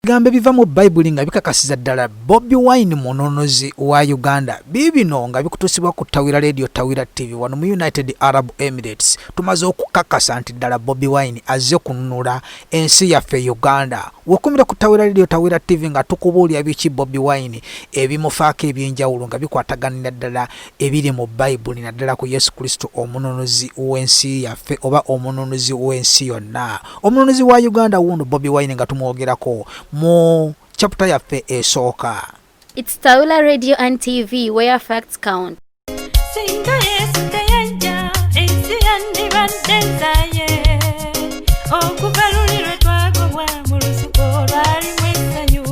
Ebigambo ebiva mu Bayibuli nga bikakasiza ddala Bobi Wine mununuzi wa Uganda biibino nga bikutuusibwa ku Tawira Radio, Tawira TV wano mu United Arab Emirates. Tumaze okukakasa nti ddala Bobi Wine azze kununula ensi yaffe Uganda. Wekumira ku Tawira Radio, Tawira TV nga tukubuulira biki Bobi Wine ebimufaako eby'enjawulo nga bikwataganira ddala ebiri mu Bayibuli naddala ku Yesu Kristo omununuzi w'ensi yaffe oba omununuzi w'ensi yonna. Omununuzi wa Uganda wuuno Bobi Wine nga tumwogerako mu chapter yaffe esooka. It's Tawila Radio and TV where facts count. Singa Yesu teyajja, ensi yandibadde nzaye. Okuva luli lwe twagobwa mu lusuku olwalimu essanyu.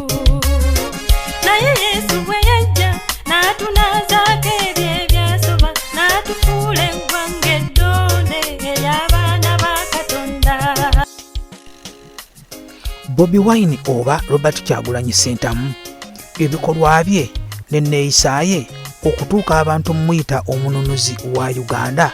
Naye Yesu bwe yajja, n'atunaazaako ebyo ebyasoba, n'atufuula eggwanga eddonde ery'abaana ba Katonda. Bobi Wine oba Robert Kyagulanyi Ssentamu, ebikolwa bye n'enneeyisa ye okutuuka abantu muyita omununuzi wa Uganda,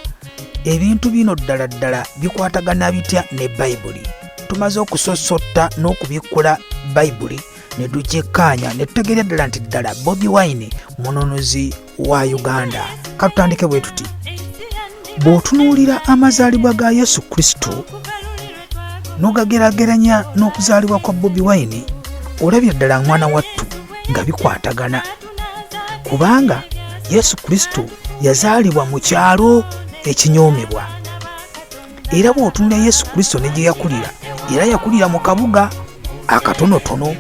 ebintu bino ddala ddala bikwatagana bitya ne Bayibuli? Tumaze okusosotta n'okubikkula Bayibuli ne tugyekkaanya ne tutegeera ddala nti ddala Bobi Wine mununuzi wa Uganda. Katutandike bwe tuti. Bw'otunuulira amazaalibwa ga Yesu Kristo n'ogageraageranya n'okuzaalibwa kwa Bobi Wine, olabye ddala mwana wattu nga bikwatagana, kubanga Yesu Kristo yazaalibwa mu kyalo ekinyoomebwa. Era bw'otunula Yesu Kristo ne gye yakulira, era yakulira mu kabuga akatonotono.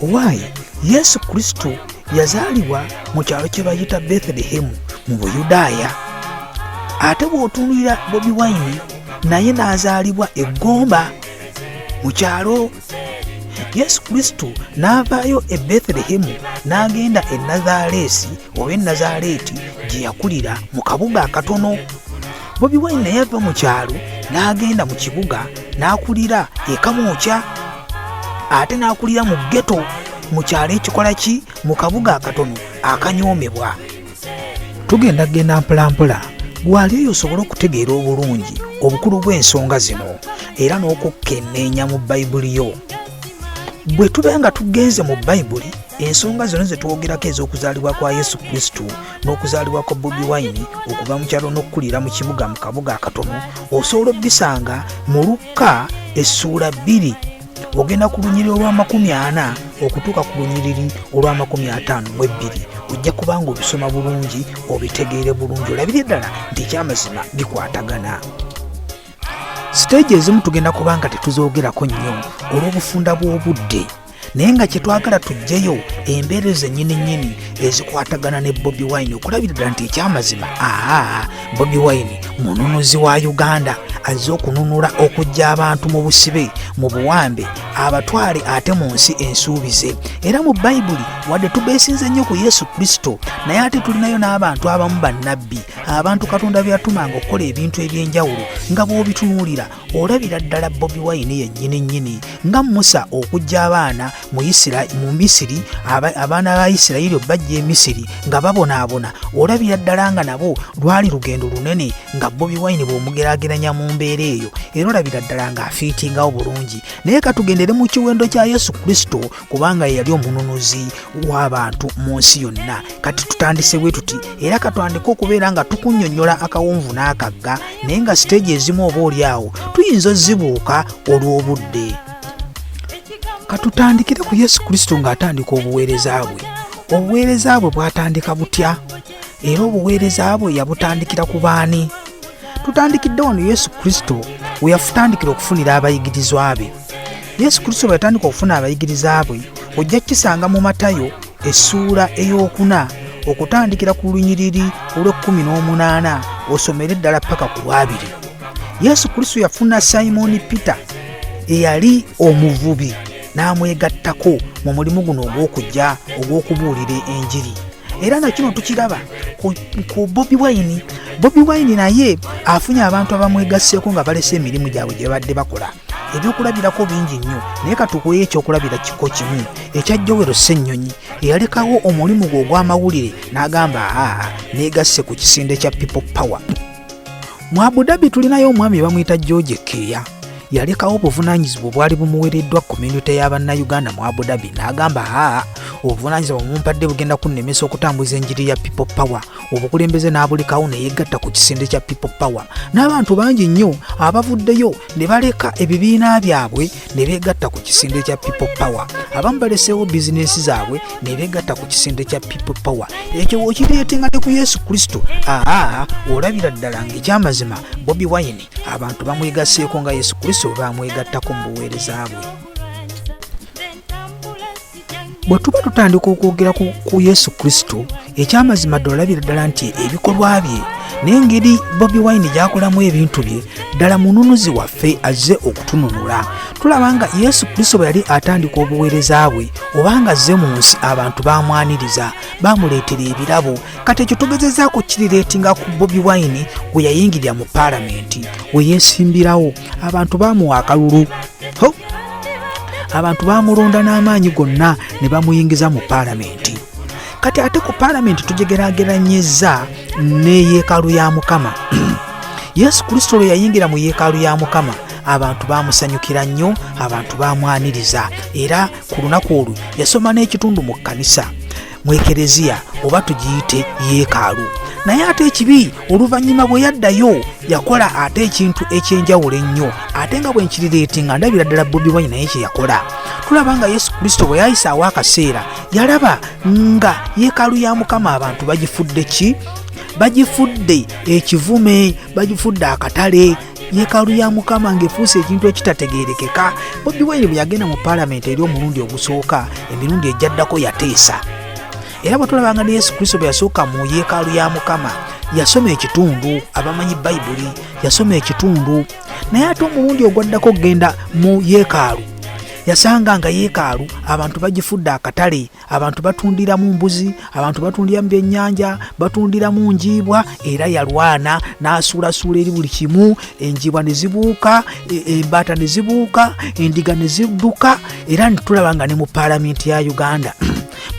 Owaaye, Yesu Kristo yazaalibwa mu kyalo kye bayita Bethlehemu mu Buyudaaya. Ate bw'otunuulira Bobi Wine, naye n'azaalibwa e Gomba mu kyalo. Yesu Kristo n'avaayo e Bethlehemu n'agenda e Nazaaleesi oba e Nazaaleeti gye yakulira mu kabuga akatono. Bobi Wine naye ava mu kyalo n'agenda mu kibuga n'akulira e Kamwokya, ate n'akulira mu ghetto mu kyalo ekikola ki mu kabuga akatono akanyoomebwa. Tugenda genda mpolampola gwali eyo osobole okutegeera obulungi obukulu bw'ensonga zino era n'okukkenneenya mu Bayibuli yo. Bwe tuba nga tugenze mu Bayibuli, ensonga zino ze twogerako ez'okuzaalibwa kwa Yesu Kristo n'okuzaalibwa kwa Bobi Wine okuva mu kyalo n'okukulira mu kibuga mu kabuga akatono, osobola obbisanga mu Lukka essuula 2, ogenda ku lunyiriri olw'amakumi ana okutuuka ku lunyiriri olw'amakumi ataano mu ebbiri. Ojja kuba nga obisoma bulungi, obitegeere bulungi, olabire ddala nti ekyamazima bikwatagana. Siteegi ezimu tugenda kuba nga tetuzoogerako nnyo olw'obufunda bw'obudde, naye nga kye twagala tuggyeyo embeera zennyini nnyini ezikwatagana ne Bobi Wine okulabira ddala nti ekyamazima aa Bobi Wine mununuzi wa Uganda, azze okununula okuggya abantu mu busibe, mu buwambe, abatwale ate mu nsi ensuubize. Era mu Bayibuli wadde tubeesinze nnyo ku Yesu Kristo, naye ate tulinayo n'abantu abamu bannabbi, abantu Katonda be yatumanga okukola ebintu eby'enjawulo nga bw'obitunuulira olabira ddala Bobi Wine yennyini nnyini, nga Musa okuggya abaana mu Misiri, abaana ba Isirayiri bajja e Misiri nga babonaabona, olabira ddala nga nabo lwali lugendo lunene nga Bobi Wine bw'omugeraageranya mu mbeera eyo, era olabira ddala ng'afiitingawo bulungi. Naye katugendere mu kiwendo kya Yesu Kristo, kubanga ye yali omununuzi w'abantu mu nsi yonna. Kati tutandise bwe tuti, era katwandike okubeera nga tukunnyonnyola akawonvu n'akagga, naye nga siteegi ezimu oba oli awo tuyinza ozibuuka olw'obudde. Katutandikire ku Yesu Kristo ng'atandika obuweereza bwe. Obuweereza bwe bwatandika butya? Era obuweereza bwe yabutandikira ku baani? Tutandikidde wano Yesu Kristo we yafutandikira okufunira abayigirizwa be. Yesu Kristo bwe yatandika okufuna abayigiriza be, ojja kukisanga mu Matayo essuula ey'okuna okutandikira ku lunyiriri olw'ekkumi n'omunaana osomere ddala paka ku lwabiri. Yesu Kristo yafuna Simoni Peter eyali omuvubi n'amwegattako mu mulimu guno ogw'okujja ogw'okubuulira enjiri. Era na kino tukiraba ku Bobi Wine. Bobi Wine naye afunye abantu abamwegasseeko nga balese emirimu gyabwe gye babadde bakola. Ebyokulabirako bingi nnyo, naye katukuweyo ekyokulabira kiko kimu ekya Joel Ssennyonyi eyalekawo omulimu gwe ogw'amawulire n'agamba aa neegasse ku kisinde kya People Power. Mu Abu Dhabi tulinayo omwami bamuyita George Keya. Yalekawo obuvunaanyizibwa obwali bumuweereddwa community y'Abannayuganda mu Abu Dhabi n'agamba, haa, obuvunaanyizibwa bwemumpadde bugenda kunnemesa okutambuza enjiri ya People Power. Obukulembeze n'abulekawo ne yeegatta ku kisinde kya People Power. N'abantu bangi nnyo abavuddeyo ne baleka ebibiina byabwe ne beegatta ku kisinde kya People Power. Abamu baleseewo bizinensi zaabwe ne beegatta ku kisinde kya People Power. Ekyo okireetenga ne ku Yesu Kristo, aa, olabira ddala ng'ekyamazima Bobi Wine abantu bamwegasseeko nga Yesu Kristo bwe bamwegattako mu buweereza bwe. Bwe tuba tutandika okwogera ku Yesu Kristo, ekyamazima ddala olabira ddala nti ebikolwa bye n'engeri Bobi Wine gy'akolamu ebintu bye ddala mununuzi waffe azze okutununula. Tulaba nga Yesu Kristo bwe yali atandika obuweereza bwe oba nga azze mu nsi, abantu baamwaniriza, baamuleetera ebirabo. Kati ekyo tugezezaako kirireetinga ku Bobi Wine we yayingirira mu paalamenti, we yeesimbirawo, abantu baamuwa akalulu. Ho! Abantu baamulonda n'amaanyi gonna ne bamuyingiza mu paalamenti. Kati ate ku paalamenti tugigeraageranyizza ne yeekaalu ya Mukama. Yesu Kristo lwe yayingira mu yeekaalu ya Mukama, abantu baamusanyukira nnyo, abantu baamwaniriza, era ku lunaku olwo yasoma n'ekitundu mu kkanisa, mu ekereziya oba tugiyite yeekaalu. Naye ate ekibi oluvannyuma bwe yaddayo yakola ate ekintu eky'enjawulo ennyo, ate nga bwe nkirireeti nga ndabira ddala Bobi Wine naye kye yakola. Tulaba nga Yesu Kristo bwe yayisaawo akaseera yalaba nga yeekaalu ya Mukama abantu bagifudde ki? Bagifudde ekivume, bagifudde akatale. Yeekaalu ya Mukama ng'efuuse ekintu ekitategeerekeka. Bobi Wine bwe yagenda mu paalamenti eri omulundi ogusooka, emirundi egyaddako yateesa. Era bwe tulabanga ne Yesu Kristo bwe yasooka mu yeekaalu ya Mukama, yasoma ekitundu, abamanyi Bayibuli, yasoma ekitundu. Naye ate omulundi ogwaddako okugenda mu yeekaalu, yasanga nga yeekaalu abantu bagifudde akatale, abantu batundiramu mbuzi, abantu batundiramu byennyanja, batundiramu njiibwa. Era yalwana n'asuulasuula eri buli kimu, enjiibwa ne zibuuka, embaata ne zibuuka, endiga ne zidduka. Era tulaba nga ne mu paalamenti ya Uganda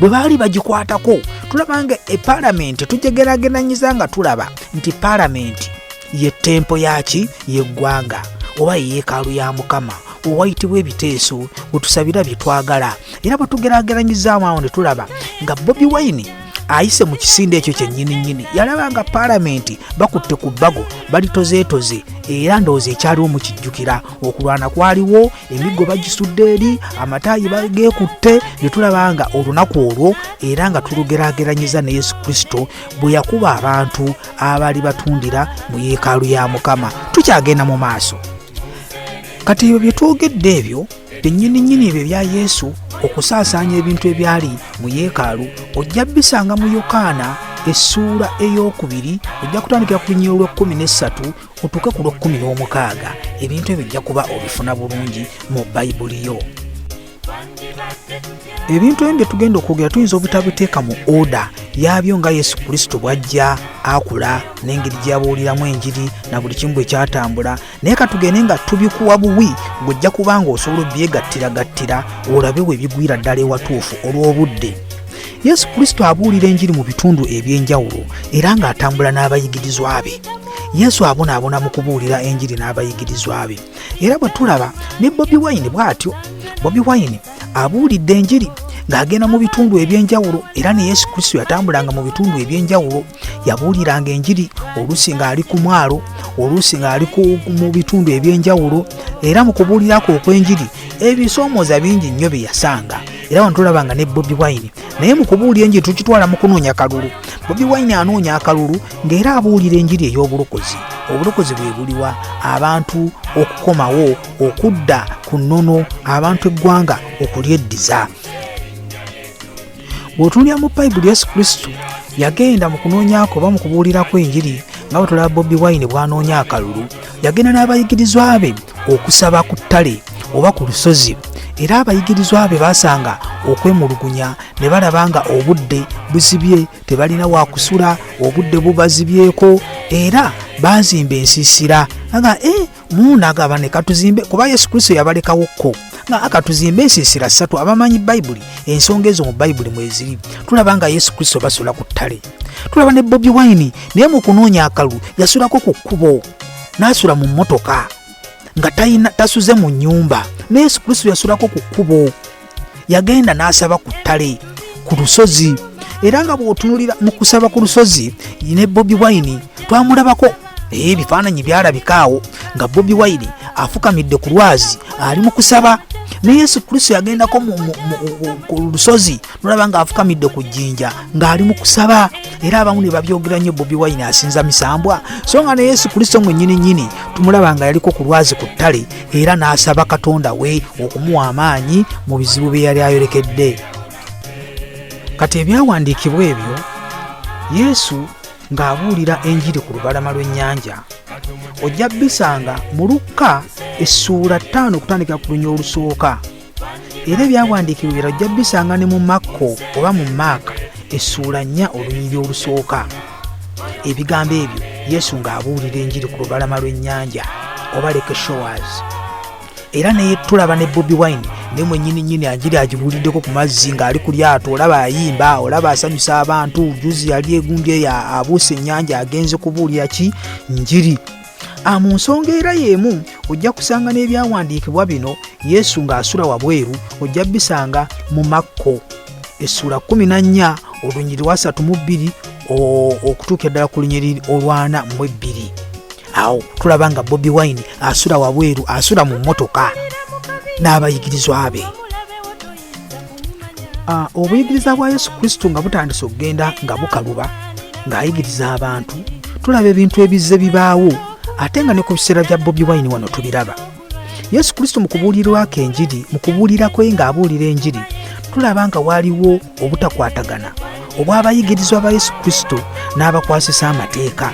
bwe baali bagikwatako, tulaba nga epaalamenti tugyegeraageranyiza nga tulaba nti paalamenti ye ttempo yaki y'eggwanga oba yeekaalu ya Mukama owayitibwa ebiteeso wetusabira bye twagala. Era bwe tugeraageranyizaamu awo ne tulaba nga Bobi Wine ayise mu kisinde ekyo kyennyini nnyini. Yalaba nga paalamenti bakutte ku bbago balitozeetoze, era ndowooza ekyaliwo mukijjukira, okulwana kwaliwo, emiggo bagisudde eri, amataayi bageekutte. Ne tulaba nga olunaku olwo era nga tulugeraageranyiza ne Yesu Kristo bwe yakuba abantu abaali batundira mu yeekaalu ya Mukama. Tukyagenda mu maaso. Kati ebyo bye twogedde ebyo byennyini nnyini ebyo ebya Yesu okusaasaanya ebintu ebyali mu yeekaalu ojja bisanga mu Yokaana essuula ey'okubiri, ojja kutandikira ku lunyiriri olw'ekkumi n'essatu otuuke ku lw'ekkumi n'omukaaga. Ebintu ebyo ojja kuba obifuna bulungi mu Bayibuli yo. Ebintu ebyo bye tugenda okwogera tuyinza obutabiteeka mu oda yaabyo nga Yesu Kristo bw'ajja akula n'engeri gy'abuuliramu enjiri na buli kimu bwe kyatambula, naye ka tugende nga tubikuwa buwi, ng'ojja kuba ng'osobola obyegattiragattira olabe we bigwira ddala ewatuufu olw'obudde. Yesu Kristo abuulira enjiri mu bitundu eby'enjawulo era ng'atambula n'abayigirizwa be. Yesu abonaabona mu kubuulira enjiri n'abayigirizwa be. Era bwe tulaba ne Bobi Wine bw'atyo, Bobi Wine abuulidde enjiri ng'agenda mu bitundu eby'enjawulo, era ne Yesu Kristo yatambulanga mu bitundu eby'enjawulo, yabuuliranga enjiri oluusi ng'ali ku mwalo, oluusi ng'ali mu bitundu eby'enjawulo. Era mu kubuulirako okw'enjiri ebisoomooza bingi nnyo bye yasanga. Era wano tulaba nga ne Bobi Wine naye mu kubuulira enjiri tukitwala mu kunoonya kalulu. Bobi Wine anoonya akalulu ng'era abuulira enjiri ey'obulokozi. Obulokozi bwe buliwa? Abantu okukomawo, okudda ku nnono, abantu eggwanga okulyeddiza. Bw'otunuulira mu Bayibuli, Yesu Kristo yagenda mu kunoonyaako oba mu kubuulirako enjiri nga bwe tulaba Bobi Wine bw'anoonya akalulu. Yagenda n'abayigirizwa be okusaba ku ttale oba ku lusozi, era abayigirizwa be baasanga okwemulugunya ne balaba nga obudde buzibye, tebalina wakusula, obudde bubazibyeko, era baazimba ensiisira nga muunagaba ne katuzimbe, kuba Yesu Kristo yabalekawo ko nga akatuzimbe ensiisira ssatu. Abamanyi Bayibuli, ensonga ezo mu Bayibuli mweziri. Tulaba nga Yesu Kristo basula ku ttale. Tulaba ne Bobi Wine naye mu kunoonya akalulu yasulako ku kkubo, n'asula mu mmotoka. nga talina tasuze mu nnyumba. Ne Yesu Kristo yasulako ku kkubo, yagenda n'asaba ku ttale ku lusozi. Era nga bw'otunulira mu kusaba ku lusozi ne Bobi Wine twamulabako, ebifaananyi byalabika awo nga Bobi Wine afukamidde ku lwazi ali mu kusaba. Ne Yesu Kristo yagendako ku lusozi nolaba nga afukamidde ku jjinja ng'ali mu kusaba. Era abamu ne babyogera nnyo, Bobi Wine asinza misambwa, so nga ne Yesu Kristo mwennyini nnyini tumulaba nga yaliko ku lwazi ku ttale era n'asaba Katonda we okumuwa amaanyi mu bizibu bye yali ayolekedde. Kati ebyawandiikibwa ebyo, Yesu ng'abuulira enjiri ku lubalama lw'ennyanja, ojja bisanga mu Lukka essuula 5 okutandika ku lunya olusooka. Era ebyawandiikibwa ebirala ojja bisanga ne mu Makko oba mu Maaka essuula 4 olunyiriri olusooka. Ebigambo ebyo Yesu ng'abuulira enjiri ku lubalama lw'ennyanja oba Lake Shores. Era naye tulaba ne Bobi Wine naye mwennyini nnyini anjiri agibuuliddeko ku mazzi ng'ali ku lyato, olaba ayimba, olaba asanyusa abantu. Juzi yali egundi eyo abuuse ennyanja agenze kubuulira ki njiri. Mu nsonga era y'emu ojja kusanga n'ebyawandiikibwa bino Yesu ng'asula wabweru, ojja bisanga mu Makko essuula 14 olunyiriri lwa 32 okutuukira ddala ku lunyiriri olwana mu ebbiri. Awo tulaba nga Bobi Wine asula wabweru, asula mu mmotoka n'abayigirizwa be. Obuyigiriza bwa Yesu Kristo nga butandise okugenda nga bukaluba ng'ayigiriza abantu, tulaba ebintu ebizze bibaawo ate nga ne ku biseera bya Bobi Wine wano tubiraba. Yesu Kristo mu kubuulirwako enjiri, mu kubuulira kwe ng'abuulira enjiri, tulaba nga waaliwo obutakwatagana obw'abayigirizwa ba Yesu Kristo n'abakwasisa amateeka.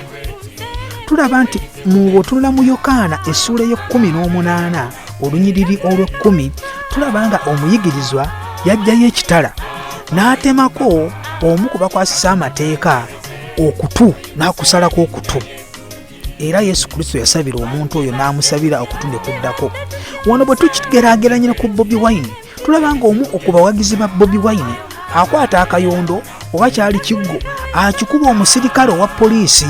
Tulaba nti mu bw'otunula mu Yokaana essuula ey'ekkumi n'omunaana olunyiriri olw'ekkumi, tulaba nga omuyigirizwa yajjayo ekitala n'atemako omu ku bakwasisa amateeka okutu, n'akusalako okutu. Era Yesu Kristo yasabira omuntu oyo n'amusabira okutu ne kuddako. Wano bwe tukigeraageranya ku Bobi Wine, tulaba ng'omu ku bawagizi ba Bobi Wine akwata akayondo oba kyali kiggo akikuba omusirikale owa poliisi,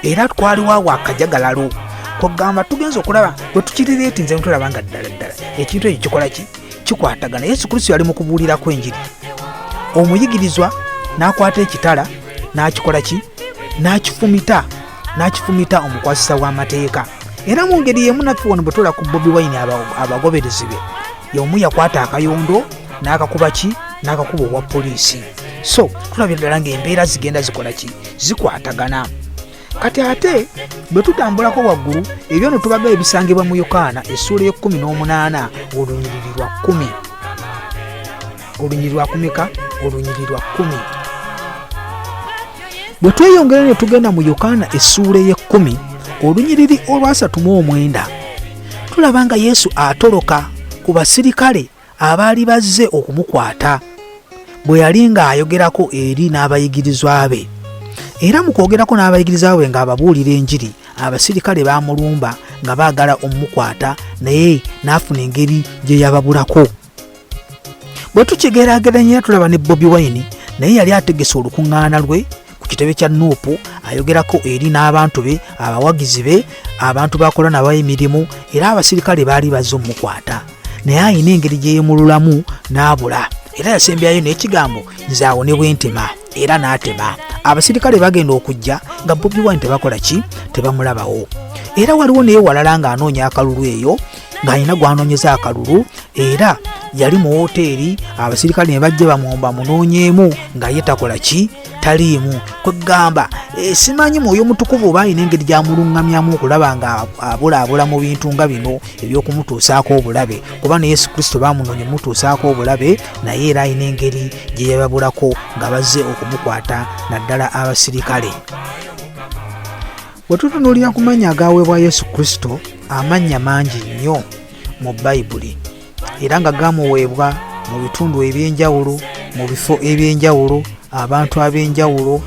era twaliwo awo akajagalalo. Kwegamba tugenza okulaba bwe tukirireetinze tulaba nga ddala ddala ekintu ekyo kikola ki, kikwatagana. Yesu Kristo yali mu kubuulirako enjiri, omuyigirizwa n'akwata ekitala n'akikola ki, n'akifumita, n'akifumita omukwasisa w'amateeka. Era mu ngeri y'emu naffe wano bwe tula ku Bobi Wine abagoberezi be, y'omu yakwata akayondo n'akakuba ki, n'akakuba owa poliisi. So tulabira ddala ng'embeera zigenda zikola ki, zikwatagana. Kati ate bwe tutambulako waggulu ebyo no tubaga ebisangibwa mu Yokaana essuula y'ekkumi n'omunaana olunyiriri lwa 10, olunyiriri lwa kumeka, olunyiriri lwa 10. Bwe tweyongera ne tugenda mu Yokaana essuula ey'ekkumi olunyiriri olwasatu mu omwenda, tulaba nga Yesu atoloka ku basirikale abaali bazze okumukwata bwe yali ng'ayogerako eri n'abayigirizwa be. Era mu kwogerako n'abayigirizwa be ng'ababuulira enjiri, abasirikale baamulumba nga baagala omukwata, naye n'afuna engeri gye yababulako. Bwe tukigeraageranya tulaba ne Bobi Wine naye yali ategese olukuŋŋaana lwe ku kitebe kya Nuupu, ayogerako eri n'abantu be, abawagizi be, abantu b'akola nabo emirimu, era abasirikale baali bazze omukwata, naye alina engeri gye yeemululamu n'abula. Era yasembyayo n'ekigambo nze awo ne bwe ntema, era n'atema. Abasirikale bagenda okujja nga Bobi Wine tebakola ki, tebamulabawo. Era waliwo naye walala ng'anoonya akalulu eyo, ng'alina gw'anoonyeza akalulu, era yali mu wooteeri, abasirikale ne bajja bamwomba munoonyeemu nga ye takola ki, taliimu. Kwegamba simanyi mwoyo mutukuvu oba alina engeri gy'amuluŋŋamyamu okulaba nga abulaabula mu bintu nga bino eby'okumutuusaako obulabe, kuba ne Yesu Kristo baamunoonya omutuusaako obulabe, naye era alina engeri gye yababulako nga bazze okumukwata, naddala abasirikale. Bwe tutunuulira ku mannya agaaweebwa Yesu Kristo, amannya mangi nnyo mu Bayibuli, era nga gamuweebwa mu bitundu eby'enjawulo, mu bifo eby'enjawulo, abantu ab'enjawulo,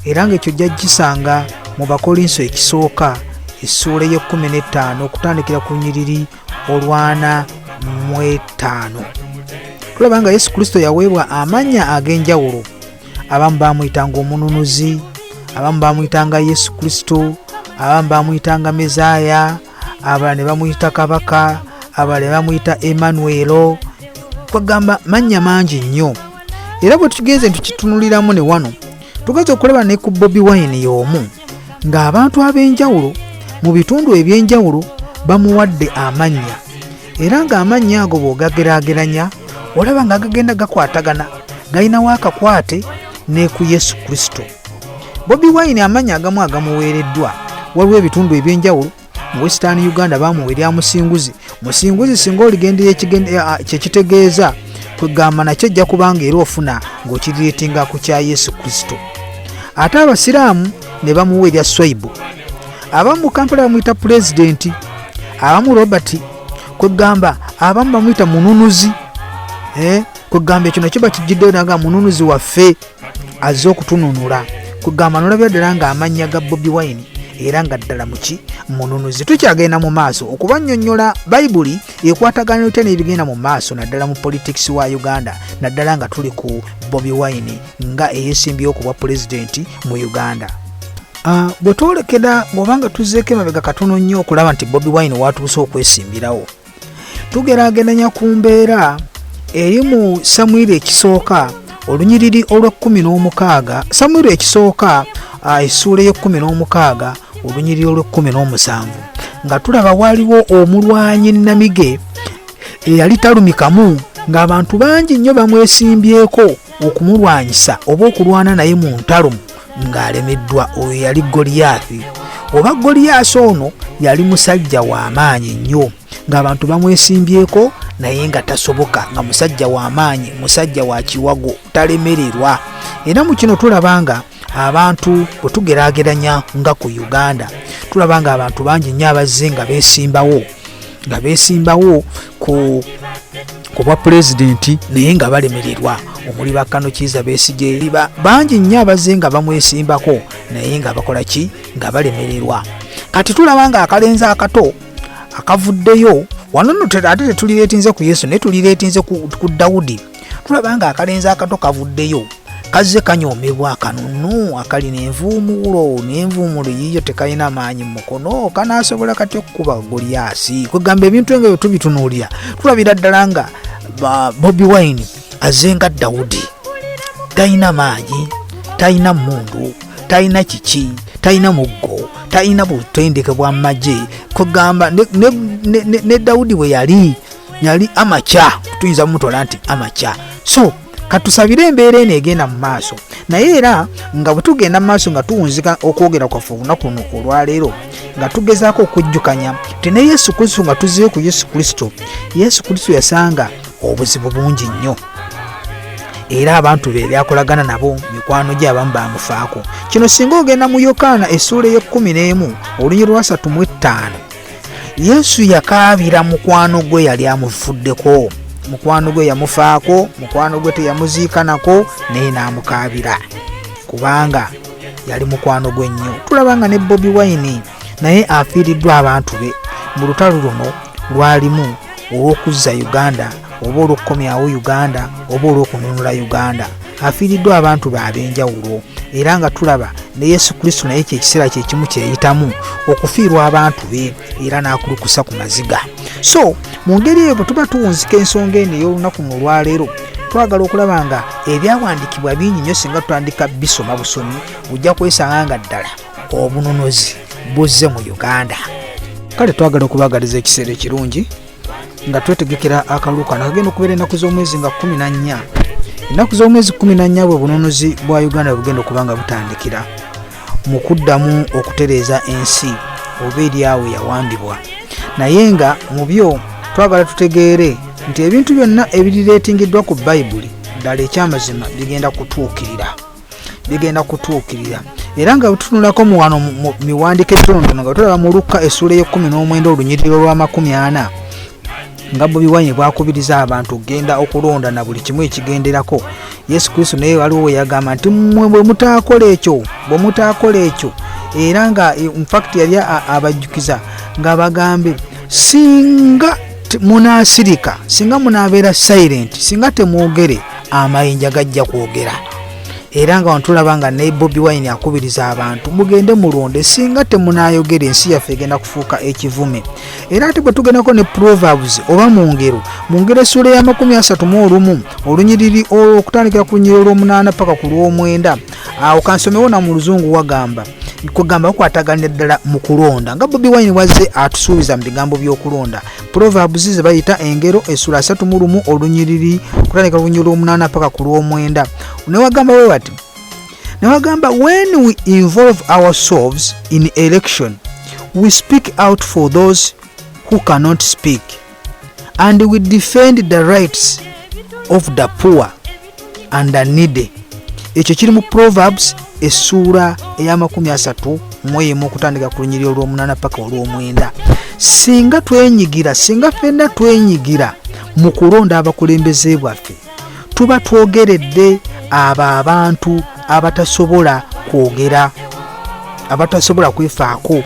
era ng'ekyo ojja kukisanga mu Bakolinso ekisooka essuula ey'ekkumi n'ettaano okutandikira ku lunyiriri olwana mu etaano. Tulaba nga Yesu Kristo yaweebwa amannya ag'enjawulo. Abamu baamuyitanga omununuzi, abamu baamuyitanga Yesu Kristo, abamu baamuyitanga Mezaaya, Abalala ne bamuyita kabaka, abalala ne bamuyita Emanuelo. Kwegamba mannya mangi nnyo. Era bwe tugenze tukitunuliramu ne wano tugenze okulaba ne ku Bobi Wine y'omu, ng'abantu ab'enjawulo mu bitundu eby'enjawulo bamuwadde amannya, era ng'amannya ago bw'ogageraageranya olaba nga gagenda gakwatagana, galinawo akakwate ne ku Yesu Kristo. Bobi Wine amannya agamu agamuweereddwa, waliwo ebitundu eby'enjawulo mu Western Uganda bamuwa erya Musinguzi. Musinguzi singa oligendera kyekitegeeza, kwegamba nakyo ojja kubanga era ofuna ng'okirireetinga ku kya Yesu Kristo. Ate abasiraamu ne bamuwa erya Swaibu. Abamu mu Kampala bamuyita pulezidenti, abamu Robert, kwegamba abamu bamuyita mununuzi. Kwegamba ekyo nakyo bakijjiddeyo naga mununuzi waffe azze okutununula. Kwegamba nolabira ddala ng'amannya ga Bobi Wine era nga ddala muki mununuzi. Tukyagenda mu maaso okubannyonnyola Bayibuli ekwatagana etya n'ebigenda mu maaso naddala mu politics wa Uganda, naddala nga tuli ku Bobi Wine nga eyeesimbyewo ku bwa pulezidenti mu Uganda. Bwe twolekera bw'obanga tuzzeeko emabega katono nnyo okulaba nti Bobi Wine watuuse okwesimbirawo, tugeraageranya ku mbeera eri mu Samwiri ekisooka olunyiriri olw'ekkumi n'omukaaga, Samwiri ekisooka essuula ey'ekkumi n'omukaaga olunyiriri olw'ekkumi n'omusanvu, nga tulaba waliwo omulwanyi nnamige eyali talumikamu, ng'abantu bangi nnyo bamwesimbyeko okumulwanyisa oba okulwana naye mu ntalo ng'alemeddwa. Oyo yali Goliyaasi. Oba Goliyaasi ono yali musajja wa maanyi nnyo, ng'abantu bamwesimbyeko naye nga tasoboka, nga musajja wa maanyi, musajja wa kiwago, talemererwa. Era mu kino tulaba nga abantu bwe tugeraageranya nga ku Uganda, tulaba nga abantu bangi nnyo abazze nga beesimbawo ku bwa pulezidenti naye nga balemererwa, omuli ba Kano Kiiza Besigye, bangi nnyo abazze nga bamwesimbako naye nga bakola ki, nga balemererwa. Kati tulaba nga akalenzi akato akavuddeyo wano nno, ate tetulireetinze ku Yesu naye tulireetinze ku Dawudi. Tulaba nga akalenzi akato kavuddeyo kazze kanyoomebwa, kano nno akalina envuumuulo n'envuumuulo yiyo tekalina maanyi mu mukono, kanaasobola katya okukuba Goliyaasi? Kwegamba ebintu nga bwe tubitunuulira tulabira ddala nga Bobi Wine azze nga Dawudi, talina maanyi, talina mmundu, talina kiki, talina muggo, talina butendeke bwa magye. Kwegamba ne Dawudi bwe yali amakya, tuyinza mutwala nti amakya. So katusabire embeera eno egenda mu maaso, naye era nga bwe tugenda mu maaso nga tuwunzika okwogera kwaffe olunaku luno olwaleero, nga tugezaako okujjukanya nti ne Yesu Kristo, nga tuzzeeyo ku Yesu Kristo, Yesu Kristo yasanga obuzibu bungi nnyo, era abantu be byakolagana nabo, mikwano gye abamu bamufaako. Kino singa ogenda mu Yokaana essuula ey'ekkumi n'emu olunyiriri lwa 35, Yesu yakaabira mukwano gwe yali amufuddeko, mukwano gwe yamufaako, mukwano gwe teyamuziikanako, naye n'amukaabira kubanga yali mukwano gwe nnyo. Tulaba nga ne Bobi Wine naye afiiriddwa abantu be mu lutalo luno lwalimu olw'okuzza Uganda oba olw'okukomyawo Uganda oba olw'okununula Uganda. Afiiriddwa abantu be ab'enjawulo, era nga tulaba ne Yesu Kristo naye kyekiseera kyekimu kyeyitamu okufiirwa abantu be era n'akulukusa ku maziga. So mu ngeri eyo bwe tuba tuwunzika ensonga eno ey'olunaku mu lwaleero, twagala okulaba nga ebyawandiikibwa bingi nnyo, singa tutandika bisoma busomi ojja kwesanga nga ddala obununuzi buzze mu Uganda. Kale twagala okubaagaliza ekiseera ekirungi nga twetegekera akalulu kano akagenda okubeera ennaku z'omwezi nga 14. Ennaku z'omwezi 14 bwe bununuzi bwa Uganda bugenda okuba nga butandikira mu kuddamu okutereeza ensi oba eri awo yawambibwa. Naye nga mu byo twagala tutegeere nti ebintu byonna ebirireetingiddwa ku Bayibuli ddala ekyamazima bigenda kutuukirira, bigenda kutuukirira. Era nga tutunulako mu wano mu miwandiiko emitonotono, nga tulaba mu Lukka essuula ey'ekkumi n'omwenda olunyiriri olw'amakumi ana, nga Bobi Wine bw'akubiriza abantu okugenda okulonda na buli kimu ekigenderako. Yesu Kristo naye waliwo we yagamba nti mmwe bwe mutaakola ekyo, bwe mutaakola ekyo, era nga in fact yali abajjukiza nga bagambe singa munaasirika, singa munaabeera silent, singa temwogere, amayinja gajja kwogera. Era nga wantulaba nga ne Bobi Wine akubiriza abantu, mugende mulonde, singa temunayogera ensi yaffe egenda kufuuka ekivume. Era ate bwe tugendako ne Proverbs oba mu Ngero, mu Ngero essuula eya 31, olunyiriri okutandikira ku lunyiriri olw'omunaana paka ku lw'omwenda, awo kansomewo na mu Luzungu, wagamba kugamba bakwataganira ddala mu kulonda nga Bobi Wine wazze atusuubiza mu bigambo by'okulonda. Proverbs ze bayita Engero, essula 31, olunyiriri okutandika olunyiriri olw'omunaana paka ku lw'omwenda, newagamba we bati, newagamba, "When we involve ourselves in election, we speak out for those who cannot speak and we defend the rights of the poor and the needy." Ekyo kiri mu Proverbs essuula eya 31 okutandika ku lunyiriri olw'omunaana paka olw'omwenda. Singa twenyigira, singa ffenna twenyigira mu kulonda abakulembeze bwaffe, tuba twogeredde abo abantu abatasobola kwogera, abatasobola kwefaako,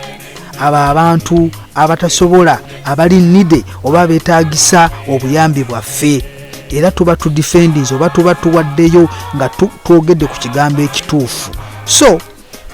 abo abantu abatasobola, abali needy oba beetagisa obuyambi bwaffe. Era tuba tudefendinze oba tuba tuwaddeyo nga twogedde ku kigambo ekituufu. So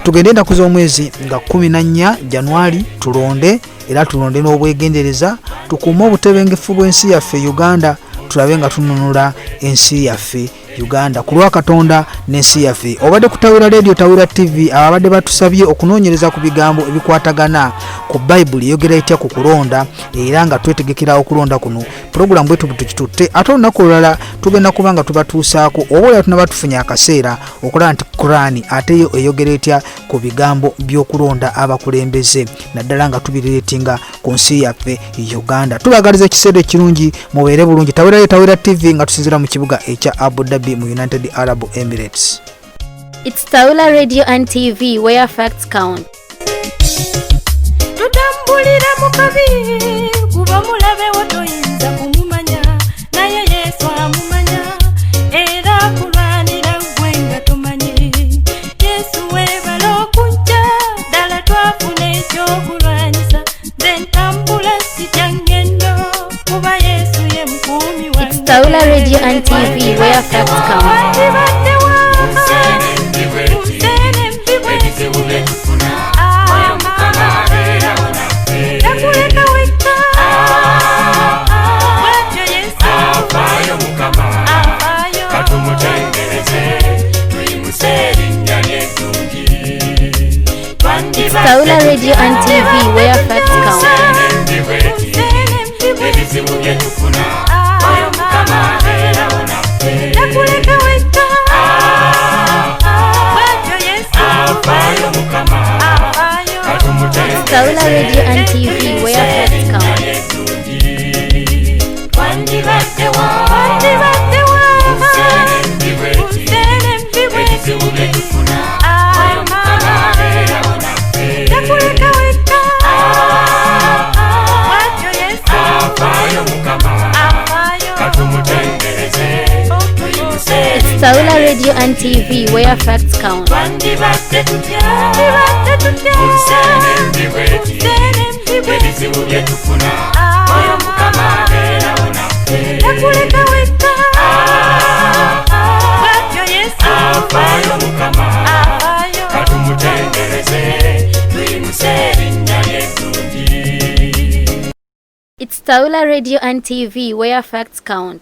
tugende ennaku z'omwezi nga 14 Januari tulonde, era tulonde n'obwegendereza, tukuume obutebengefu bw'ensi yaffe Uganda, tulabe nga tununula ensi yaffe Uganda ku lwa Katonda n'ensi yaffe. Obadde ku Tawira Radio, Tawira TV. Ababadde batusabye okunoonyereza ku bigambo ebikwatagana ku Bayibuli eyogera etya ku kulonda, era nga twetegekera okulonda kuno, puroguramu bwetu tukitutte. Ate olunaku olulala tugenda kuba nga tubatuusaako, oba olala tunaba tufunye akaseera, okulaba nti Kurani ate yo eyogera etya ku bigambo by'okulonda abakulembeze, naddala nga tubirelatinga ku nsi yaffe Uganda. Tubagaliza ekiseera ekirungi, mubeere bulungi. Tawerayo Tawera TV, nga tusinzira mu kibuga ekya Abu Dhabi mu United Arab Emirates. It's Tawila Radio and TV, where facts count. Tutambulira mu kabi, kuba mulabewo toyinza kumumanya, naye Yesu amumanya era akulwanira gwe nga tomanyi. Yesu weebala okujja, ddala twafuna ekyokulwanyisa. Nze ntambula sitya ngendo, kuba Yesu ye mukuumi wange. It's Tawila Radio and TV, where facts count. Wandibaddewa Ebizibu byetufuna, oyo Mukama abeerawo naffe. Takuleka wekka, bwatyo Yesu. Afaayo Mukama. Afaayo. Katumutendereze, tuyimuse erinnya lyeddungi. It's Tawila Radio and TV, where facts count. Ebizibu byetufuna, oyo Mukama abeerawo naffe. Takuleka wekka, bwatyo Yesu. Afaayo Mukama. Afaayo. Katumutendereze. Tawila Radio and TV, where facts count. Twandibaddewa. Wandibaddewa. Ebizibu byetufuna, oyo Mukama abeerawo naffe. Takuleka wekka, bwatyo Yesu. Afaayo Mukama. Afaayo. Katumutendereze, tuyimuse. It's Tawila Radio and TV, where facts count. Twandibadde tutya? Twandibadde tutya? Nsi eno embi bweti, ebizibu byetufuna, oyo Mukama abeerawo naffe. Takuleka wekka, bwatyo Yesu. Afaayo Mukama. Afaayo. Katumutendereze, tuyimuse erinnya lyeddungi. It's Tawila Radio and TV, where facts count.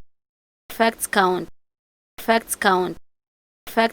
Facts count. Facts count. Facts.